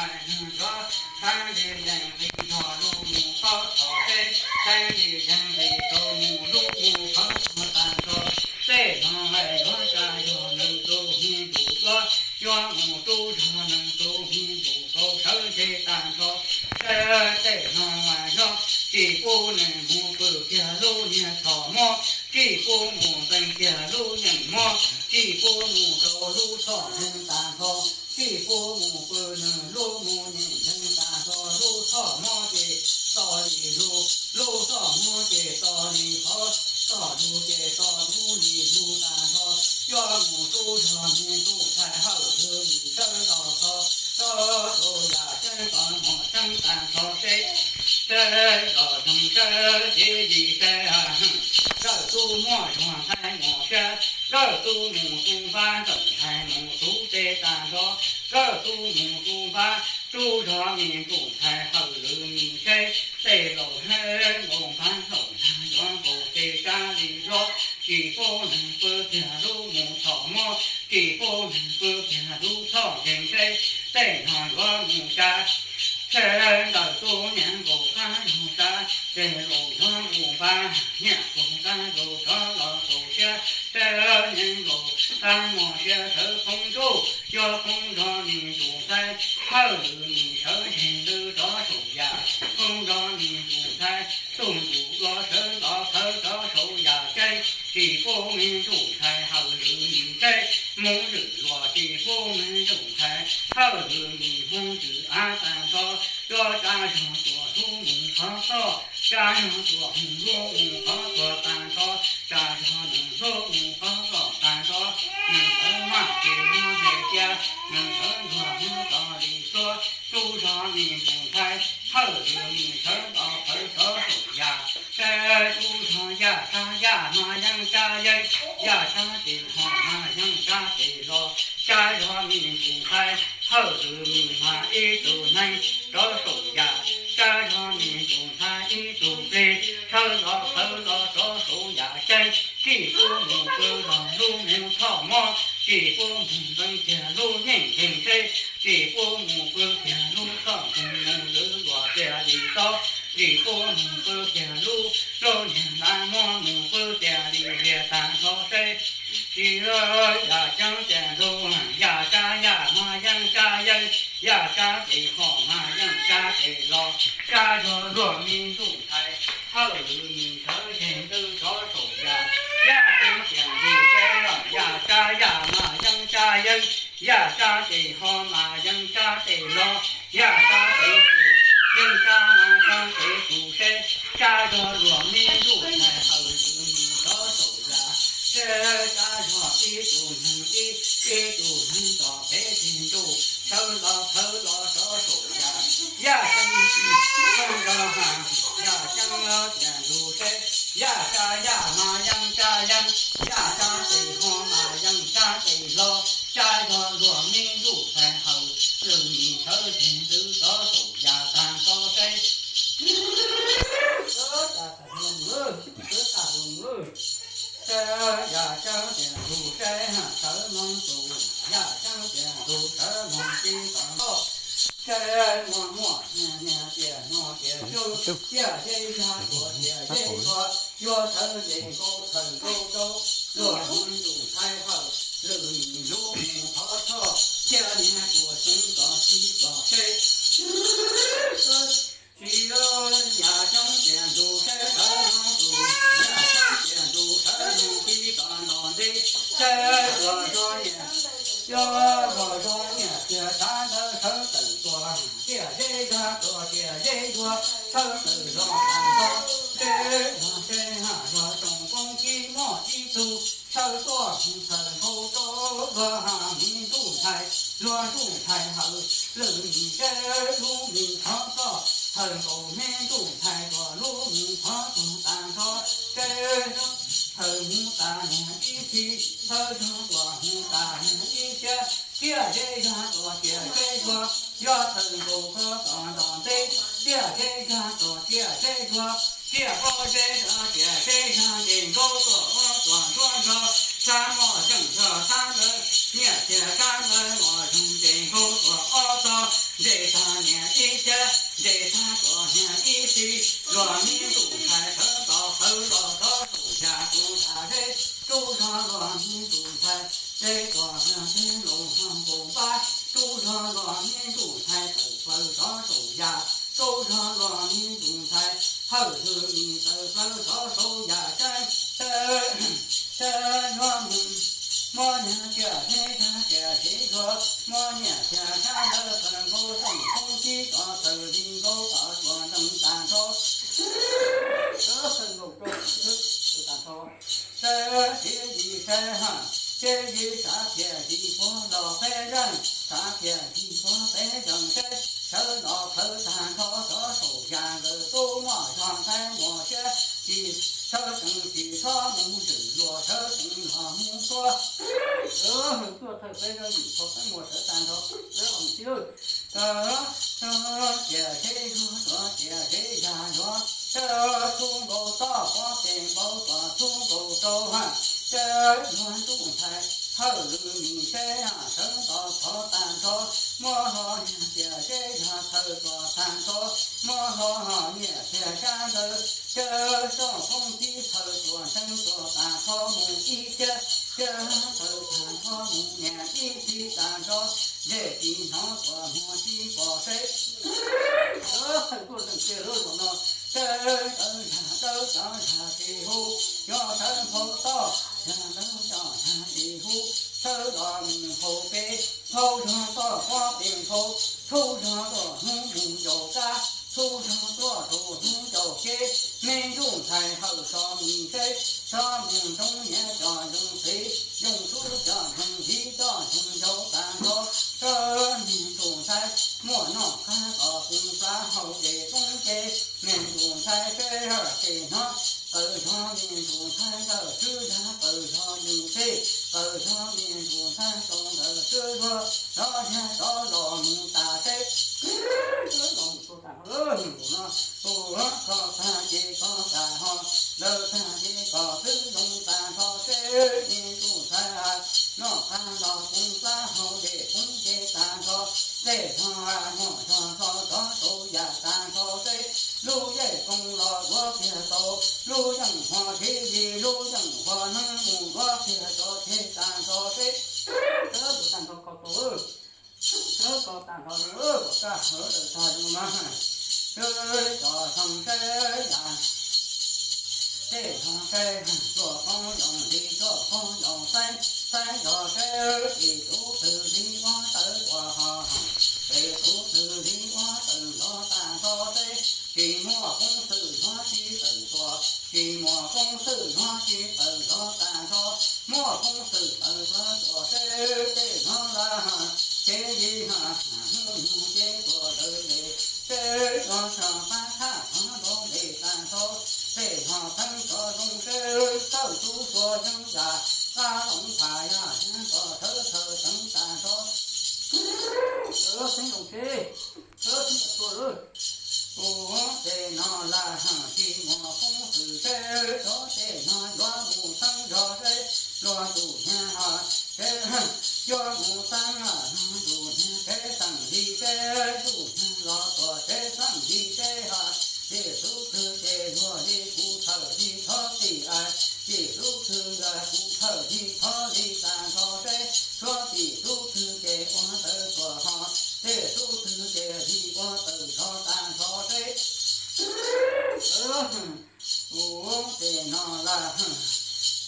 Nrov thaib li yeej li nrog lub mus qhov txog teb, thaib li yeej li rau mus lub mus qhov txog tag nrho. Tej no yuav tsa yog neeg tus me ntuj duab, yuav mus rub zog neeg tus me ntuj kaus sawv ntshe tag nrho. Tej no mas yog tsis pub neeg mus pw kiag lub niag txhom mob, tsis pub mus nteeg kiag lub yeej mob, tsis pub mus rau lub txhom neeg tag nrho, tsis pub mus pw neeg lub mus yeej nteeg tag nrho. Lub txhom mob ces txo li lug, lub txhom mob ces txo li qhov, txo lug ces txo lub li lug tag nrho. Yuav mus rub zog me ntuj ntxhais hawm lwm yim sawv los txog, txog rau yam ceeb txom nyem tseeb tag nrho seb, sawv los zoo sawv ces yim sawv. Nkawd tub muaj zog ntxhais muaj siab, nkawd tub mus tu npab, nkawd ntxhais mus tu teb tag nrho, nkawd tub mus tu npab, rub zog me ntuj ntxhais hawm lwm yim seb, tej laus hleb nkaus npab laus ntag yuav nkaus tej sab li hlob, tsis pub neeg pw kiag lub mus txhom mob, tsis pub neeg pw kiag lub txhom nkeeg seb, tej no yuav mus tsa. Sawv nkawd tub niam nkaus qab zog tsa, tej laus yuav mus npab, niam kaus qab rau rov los kaus siab, sawv niam nkaus qab muaj siab sawv poob ntuj, yuav poob zog me ntuj ntxhais hawm lwm yim sawv ntseg ntws rov saum yam, poob zog me ntuj ntxhais tus ntuj los sawv los thawv rov saum yam ceeb, tsis pub me ntuj ntxhais hawm lwm yim seb, Hmoob Zwm Luas tsis pub me ntuj ntxhais hawm lwm yim, Hmoob Zwm Av tag nrho yuav tsa zog tuam lub mus qhov txog, tsa zog tuam mus lub mus qhov txog tag nrho, tsa zog neeg lub mus qhov txog tag nrho. Neeg sawv maj ces muab hle cia, neeg sawv ntuag muab tso li suab, rub zog me ntuj ntxhais hawm lwm yim sawv los thawv rov saum yam, sawv rub zog yaj sab yaj mas yeej sab yeeb, yaj sab tes ho mas yeej sab tes los, sab zog me ntuj ntxhais hawm lwm yim mas ib tug neeg rov saum yam, sab zog me ntuj ntxhais ib tug plig, sawv los thawv los rov saum yam ceeb, tsis pub mus pw zog lub mus txhom mob, tsis pub mus nteeg kiag lub yeej nkeeg seb, tsis pub mus pw kiag lub txhom nkeeg mus lwm luam tiag li txob, tsis pub mus pw kiag lub, lub niag laj mob mus pw tiag li liag tag nrho seb. Tsis yam ceeb tias ntug, yaj sab yaj mas yeej sab yeeb, yaj sab tes ho mas yeej sab tes los, sab zog luag me ntuj ntxhais hawm lwm yim sawv ntseg ntws rov saum yam, yaj ceeb tias ntug seb, yaj sab yaj mas yeej sab yeeb, yaj sab tes ho mas yeej sab tes los, yaj sab tes tus, yeej sab mas sab tes tus seb, sab zog luag me ntuj ntxhais hawm lwm yim rov saum yam, seb sab zog ib tug neeg ib, ib tug neeg tom pem tig ntuj, sawv los thawv los rov saum yam, yaj ceeb, yaj ceeb tias ntug seb, yaj sab yaj mas yeej sab yeeb, yaj sab tes ho mas yeej sab tes los, sab zog luag me ntuj ntxhais hawm lwm yim sawv ntseg ntws rov saum yam tag nrho seb. Sawv yam ceeb tias ntug seb, sawv moog tus, yaj ceeb tias ntug sawv moog tib tom noj, seb muaj muaj niag niag tias no tias tsw, tiaj zeb zag tuaj tiaj zeb zuag, yuav sawv nce nkaus thawj nkaus rau, luag me ntuj ntxhais hawm lwm yim lub mus qhov txog, thiaj niag tuaj xeev tom tsis tom seb. Tsis yam ceeb tias ntug seb sawv moog tus, yam ceeb tias ntug sawv moog tib tom ntom ntej, seb luag zog nyiaj, yuav luag zog nyiaj tiag sab ntawd sawv tawm tuaj, tiaj zeb zag tuaj tiaj zeb zuag, sawv tawm zog tag nrho, seb luag seb ha luag tsoom koob kib muaj ib tug, sawv tuaj thawj nkaus rau luag ha me ntuj ntxhais, luag ntuj ntxhais hawm lwm yim seb lub me qhov txog, thawj nkaus me ntuj ntxhais tuaj lub me qhov txog tag nrho, seb thawj mus tas niag ib txhis, sawv zog tuaj mus tas niag ib txhis, tiaj zeb zag tuaj tiaj zeb zuag, yuav thawj nkaus qhov txog ntom ntej, tiaj zeb zag tuaj tiaj zeb zuag, tiaj pob zeb zag tiaj zeb zag nce nkaus tuaj ob tuaj nruab nrog, sab moj zeej zog sab ntawd, nyiaj tiaj sab ntawd moj zeej nce nkaus tuaj ob tog, nce Tij luag me ntsuj ntxhais sawv ntxov plawv los rov saum yas tus yas zeb, tub zog luag me ntsuj ntxhais zeb tuag peb los nqus npab, tub zog luag me ntsuj ntxhais tawm plaws rov saum yas, tub zog luag me ntsuj ntxhais hawj lwg mis tawm plaws rov saum yas tseeb. Sawv nyuaj mus, muab niag tiam zeb dag tiam zeb zuag, muab niam tiag sab ntawd tawg nkaus xeem koob tib cov tawg li nkaus tom tsuas ntees tag nrho. Sawv nkaus rau tag nrho. Sawv tib yim sawv ha, tib yim sav tiag yim puag los peb zeej, sav tiag yim puag peb zeej seb, sawv los plawv tag nrho rov saum yas nkawd tub muaj zog ntxhais muaj siab, tsis sawv tsees tsis txhob mus zwm luag sawv tsees los mus tuaj. Tuaj thawj peb zeej yim puag peb muaj sawv tag nrho. Tiam zeb zuag tuag tiam zeb yas yuav, sawv txhub nkaus toj pob pes npau tuam txhub nkaus rau ha, sawv luag ntsuj ntxhais hawj lwg mis seb sawv ntxov thov tag nrho, muab hlo niag tiam zeb yog thawj tuam tag nrho, muab hlo niam tiag sab ntawd, sawv txoj koob tib thawj tuam ntseeg tuam tag nrho mus ib tiag, sawv thawj tag nrho mus niam ib txhis tag nrho, ntsej tsis hnov tuam muag tsis pom seb. Sawv txhawj tuaj zeem tiag lub zaum no, sawv ntawd yog dawb cov yog tsis hu, yog sawv nphau toj yog dawb cov yog tsis hu, sawv los mus hauv peb, nphau zog toj pob pes nphau, txhub zog tuaj hnub mus ncaus kab, txhub zog tuaj rau hnub ncaus kev, me ntsuj ntxhais hawj so mis seb, so mus ntsoov niam cov yoog txiv, yoog tub cov yoog viv cov yoog ncaus tag nrho, sawv me ntsuj ntxhais muaj noj qab kom poob plab hauv dej poob kev, me ntsuj ntxhais seb tej hnov, tawm zog me ntsuj ntxhais ntawm swb dag, tawm zog mus txij, tawm zog me ntsuj ntxhais tau ntawm swb zuag, rov yag rov los mus tas seb. Los mus tas no, tus kho tag ces kho tas ho, lawv tag ces kom xwb zoo tag nrho seb, me ntsuj ntxhais noj qab los poob plab hauv dej poob kev tag nrho, tej zog noj zog rov rov tau yam tag nrho seb, lub yeej koog los duav kiag tau, lub yeej hmo thiv li lub yeej hmo neeb mus duav kiag tso tseg tag nrho seb. Sawv tus tag nrho kho tau, sawv kho tag nrho, kom kaj hawv tawm tag zoo mas, sawv cov zog seb yam. Tej zog seb tuaj poob yoos li tuaj poob yoos xeeb, xeeb zog seb tim tub twg li ua tawv tuaj ho, tim tub twg li ua tawv nrov tag nrho seb, tsis muaj koob xwm nrov tsis tawm tuaj, tsis muaj koob xwm nrov tsis tawm nrov tag nrho, muaj koob xwm tawm tuaj seb tej zog laj, ces yim ha, hnub nyoog ces tuaj lawm le, seb zog sab pab thaj thov nrov npe tag nrho, tej zog theeb cov zoo seb tawm tub tuaj yeeb yam, qab loov phaj yaj yeeb kom thawv thawv teev tag nrho. Sawv xeeb zoo seb, sawv xeeb tuaj lawm. Ua tej no laj tsis muaj koob xwm seb, cov tej no yuav mus xeeb zog seb, luag tus nyab ha, seb yuav mus xeeb ha, luag tus nyab seb xeem li seb, tus nyab los tuaj seb xeem li seb ha, ces tub twg ces luag li kuv thawj li thov txim a, ces tub twg kuv thawj li thov li tag nrho seb, suav tim tub twg ces ua tawv tuaj ho, ces tub twg ces li ua tawv nrov tag nrho seb. Ua tej no laj,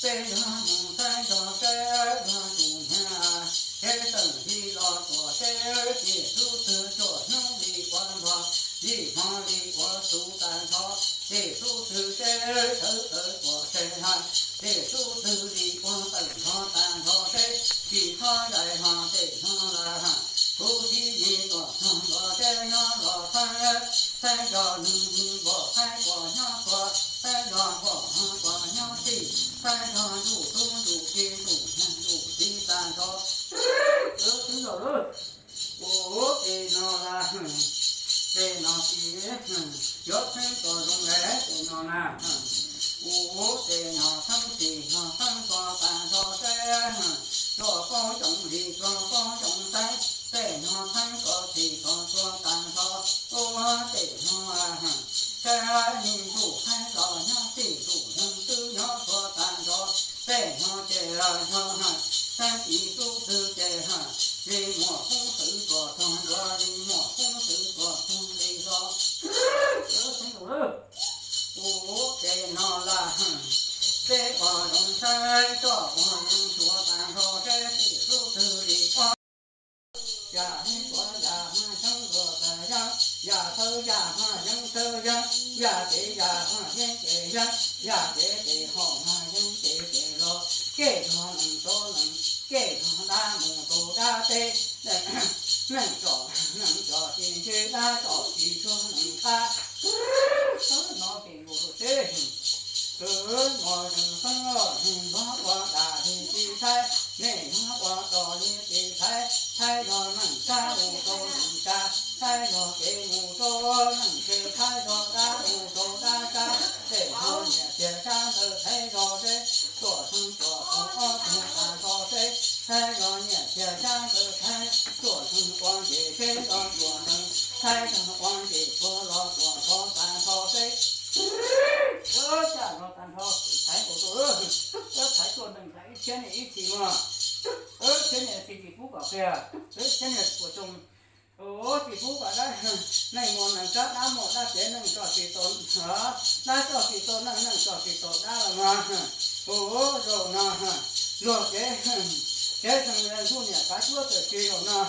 peb yog mus xeeb zog seb, luag tus nyab seb xeem li los tuaj seb, ces tub twg tuaj hnub li ua npog, li hmo li ua xu tag nrho, ces tub twg seb sawv tawv tuaj seb ha, ces tub twg li ua tawv nrov tag nrho seb, tsis txhob zais ho tej no laj. Kuv tib li tuaj txog ntua seb nyob los xeeb, xeeb zog nws nws npog xeeb puas nyob txhua, xeeb zog npog ho puas nyob txij, xeeb zog ntuj tub ntuj kiv ntuj nyab ntuj txiv tag nrho. Xeeb zog lawm. Ua tej no laj, tej no tsis yuav xeeb kom zoo lawm tej no na. Ua tej no xeeb tsis yog xeeb txhua tag nrho seb, tsuas poob yoos li tsuas poob yoos xeeb, tej no xeeb kom txhij kom txhua tag nrho. Ua tej no laj, Sab ib ntuj haib los nyob tij ntuj neeg twb nyob txhua tag nrho, tej no ces yog hais sab tim xub twg ces hais li muaj koob xwm tuaj txog ntua li muaj koob xwm tuaj txog li los. Ua ces no las peb ua zoo saib coj ua zoo txhua tag nrho sab tim xub twg li ob. Yam heev tuav yam hmaj yeeb tuav yam, yam txhawv yam hmaj yeeb txhawv yeeb, yam kev yam hmaj yeeb kev yeeb, yam kev kev haum hmaj yeeb kev kev los, kev zog neeg rau neeg, kev zog dab mus rau dab teb, neeg tsom neeg tsom tsis ntsib dab tsom tsis tsuag neeg qab. Txhawb no ces nkaus rau teb, txhawb no zeeg xeeb los neeg npog ua dam li tsis txhawb, neeg npog ua dog li tsis txhawb, txhawb zog neeg sab mus rau neeg sab, txhawb zog kev mus rau neeg kev, txhawb zog dab mus rau dab sab, tej zog nyiam tiag sab ntawd txhawb zog seb, tuam txheej tuam txheej ob txheej tag nrho seb, txhawb zog nyiam tiag sab ntawd txhawb, tuam txheej ua ntses seb los tuam txheej, txhawb zog ua ntses tuag los tuam txhov tag nrho seb. Caj los tag nrho, thaiv nkaus rau, thaiv tuaj neeg thaiv ib txhiab niam ib txhis mas, ib txhiab niam txhis tsis pub kom qhia, ib txhiab niam puas xyoo, tsis pub kom dab, neeg muaj neeg tsab dab muaj dab tsev neeg tso tsis tau, dab tso tsis tau neeg neeg tso tsis tau dab los mas. Ua zaum no luag kev, kev tseem ntuj niam kav cuab txawm sis zaum no,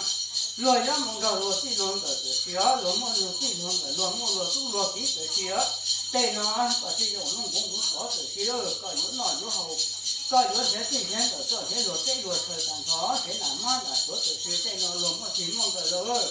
luag yuav mus nrog luag txij luag nkawm txawm sis os, luag muaj luag txij luag nkawm, luag muaj luag tub luag kiv txawm sis os. Tej no kom tsis zaum noj nkuv nkuv pov txawm sis, koj yuav noj yuav haus, koj yuav nrhiav txij nrhiav nkawm, koj nrhiav luag teb luag chaw tag nrho, nrhiav nam mab nam suav txawm sis tej no luag muaj txij muaj nkawm lawm.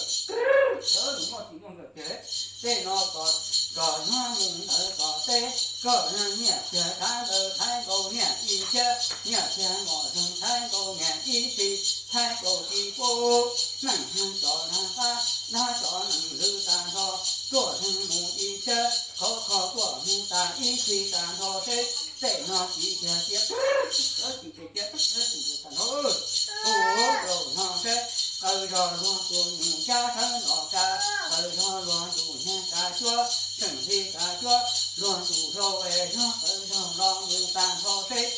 Luag muaj txij muaj nkawm tiag. Tej no kom, kom nyob mus ntawd kom teb, kom nyiam tiag thaiv ntawd thaiv nkaus niam ib txhiab, nyiam tiag mom zeeg thaiv nkaus niam ib txhis, thaiv nkaus tsis pub neeg tso dab qab, dab tso neeg lwm tag nrho, tuaj neeg mus ib txhiab, khov kho tuaj mus tas ib txhis tag nrho seb, tej no tsis tiag tiag. Tsis tiag tiag, tsis tiag tag nrho. Ua zaum no seb, qaws zog luag tus nyuj cab sawv los tsa, qaws zog luag tus nyiag tsa cuab, tseem li tsa cuab, luag tus hlau es yog qaws zog los mus tag nrho seb.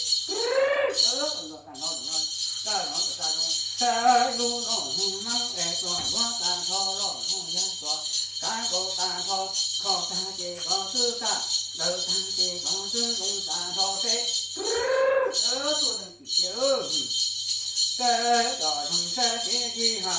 Qaws zog tag nrho, tag nrho, tag nrho, sab lub los mus neeb es tuaj luag tag nrho los mus yag tuaj, kav nkaus tag nrho, kho tag ces kov xwb kaj, daws tag ces kov xwb zoo tag nrho seb. Tuaj neeg tim tiag, seb cov zoo seb kev yig ha,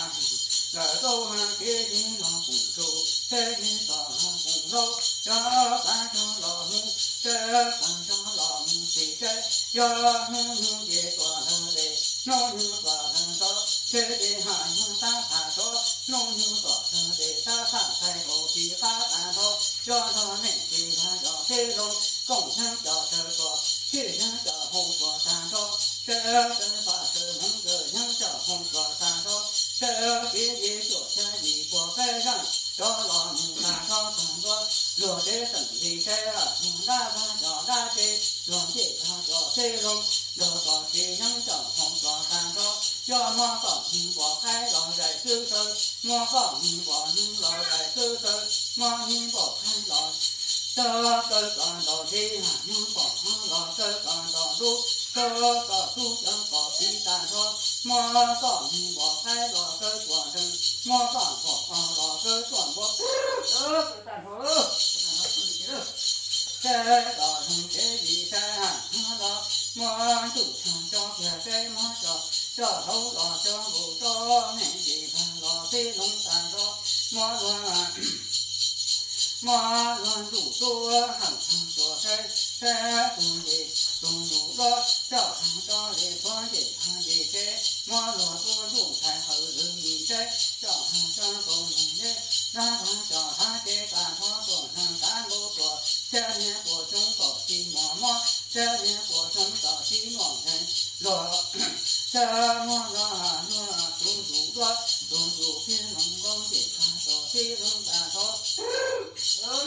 lawv tau ha kev yig los koom tsu, seb yig txom los koom hlau, cov kav cog los mus, seb kav cog los mus tsis seb, yog hnub nyoog ces tuam lawg des, hnub nyoog tuam lawg nto, seb ces ha nyoog tab tham tso, hnub nyoog tuam lawg des tab tham txhais hauv tsis qab tag nrho, cov zog neeg tsis lag yog seb zoo, koom yeeb cov sawv tuam, sib yeeb cov hau tuam tag nrho, seb sawv pam sawv hmoov sawv yeeb cov hau tuam tag nrho, seb kev yig cuam xya yim puas peb zaj, cov los mus tag nrho tag nrho, luag teb xeem li seb, luag dab vaj cov dab tsev, luag ncej vaj cov tsev zoo, luag kom tsis yeeb cov hau tuam tag nrho, cov muab kom mus npom qaib los zais xwb taw, muab kom mus npom hneev los zais xwb taw, muab mus npom qaib los taw, taw kom ntaus ntsis, muab npom hov los taw kom ntaus ntub, taw kom tub cov kom piv tag nrho, muab kom mus npom qaib los taw tuam nreeg, muab kom npom qos los taw tuam npua, taw tag nrho. Seb los zoo kev yig seb ha los, muab ntsuj tag cov kiag seb muab cov, cov hauv los cov nkaus cov neeg yim vag los tib zoo tag nrho, muab luag, muab luag ntsuj tuaj hawm tag tuam seb, seb tus yim tus nus duab coj tag cov li txhuab yim tag yim seb, muab luag tuaj ntsuj txhais hawm lwm yim seb, coj tag cov kaus mus seb, dab tag cov hav ces tag nrho tuam neeg kav nkaus tuam, seb niag puas xyoo kom tsis muaj mob, seb niag puas xyoo kom tsis muaj nkeeg, luag seb muab luag, luag tus ntsuj duab, tus ntsuj kiag zoo nkauj ces tag tuam tib zoo tag nrho. Zoo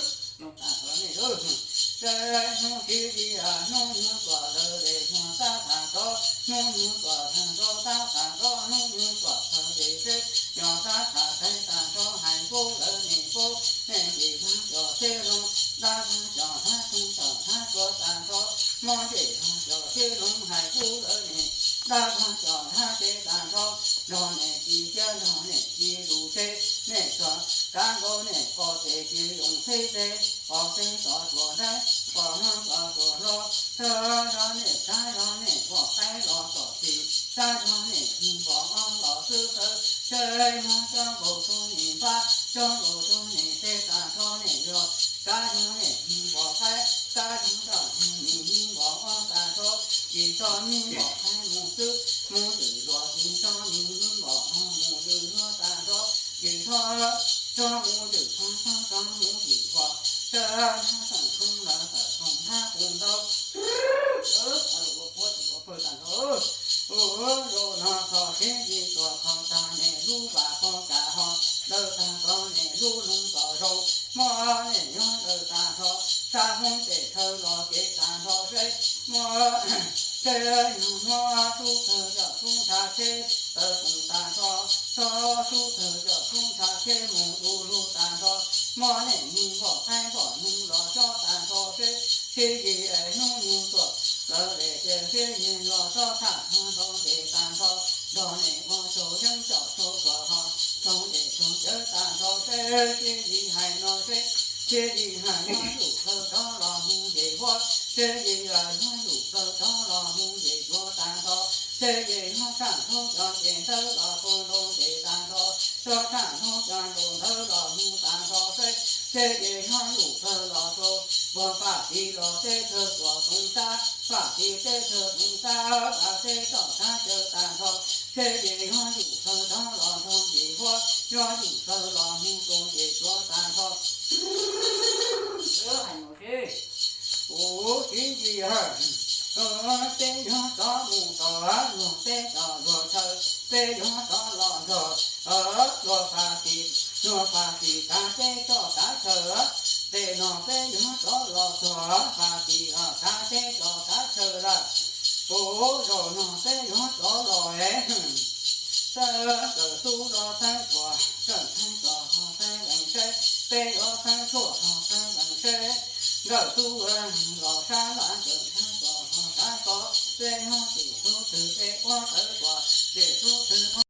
tag nrho nej, seb hnub tib yig hnub nyoog tuam lawg des muag tab tham tso, hnub nyoog tuam tag nrho tab tham tso, hnub nyoog tuam lawg des seb yog tab tham txhais tag nrho hais pub lawv niam pub, nej yim vaj cov seb zoo, dab vag cov hab tug tawm hab tuav tag nrho, mob ntsej vag cov sib loog hais kub lawv ne, dab vag cov hab tsev tag nrho, nrog ne ci siab nrog ne ci lus tsheb, ne tso kav nkaus ne pom tes tsis yoog xib teb, pom teb tso tuam daib, pom hlob tso tuam hlob, sab zog ne sab zog ne pom qaib los txom txim, sab zog ne hu npom ob los xwb xawb, sab mob cob nkaus tug ne npab, cob nkaus tug ne teb tag nrho ne yog, sab zog ne hu npom qaib, sab zog tag ne hu npom ob tag nrho, tsis tso mus npom qaib mus xwb, mus zwm luag tsis tso mus npom ob mus zwm luag tag nrho, tsis tso, tso mus zwm qhov tso tso mus zwm qhov, sab hab tawm koog lawv tawm koog hab qus ntau, ua puab tsis ua pawg tag nrho. Ua zaum no txog sib ntsib tuaj qhov tag ne lub vas qhov kav ho, lawv tag nrho ne lub loog txo zoo, mob ne nyob lawv tag nrho, sab hoob pem chaw los kev tag nrho seb, mob seb yog mob sub tawg coj sub ntshav tsheb, tawg koog tag nrho, txhob sub tawg coj sub ntshav tsheb mus du lug tag nrho, mob ne mus npom qaib npom noog los cob tag nrho seb, sib yig es hnub nyoog tuaj, lawv le cia sib yig los txhob tshaj tag nrho ces tag nrho, nrog ne ua tsaug yeeb tsaug tsaug tsuas ho, tsaug tes tsaug cawv tag nrho seb, sib yig hais no seb, sib yig hais nyob yus plawg rov los mus ces huab, sib yig hais nyob yus plawg rov los mus ces cuav tag nrho, sib yig nyob tshaj hlaub cov ces ntawv los puag nroo ces tag nrho, tso tshaj hlaub cov nroo ntawv los mus tag nrho seb, sib yig nyob yus plawg los rau, puag faj tim los teb chaws tuam toov sab, faj tim teb chaws toov sab, faj teb toj sab caw tag nrho, sib yig nyob yus plawg rov los nrog ces huab, nyob yus plawg los mus rau ces cuav tag nrho. Hais mus seb, kuv sib yig hais, peb yuav rov mus tom luag teb tom luag chaw, peb yuav rov los nrog luag faj tim, luag faj tim kav teb toj kav chaw, tej no peb yuav rov los txog faj tim kav teb toj kav chaw lawm. Kuv zaum no peb yuav rov los es, txawm txawm xub los txawm tuaj, txawm txawm tuaj ho txawm lees seb, peb yuav txawm tuaj ho txawm lees seb, nkawm xub los sab laj txawm txawm tuaj ho sab tod, peb yuav tim xub twg peb ua tawv tuaj, tim xub twg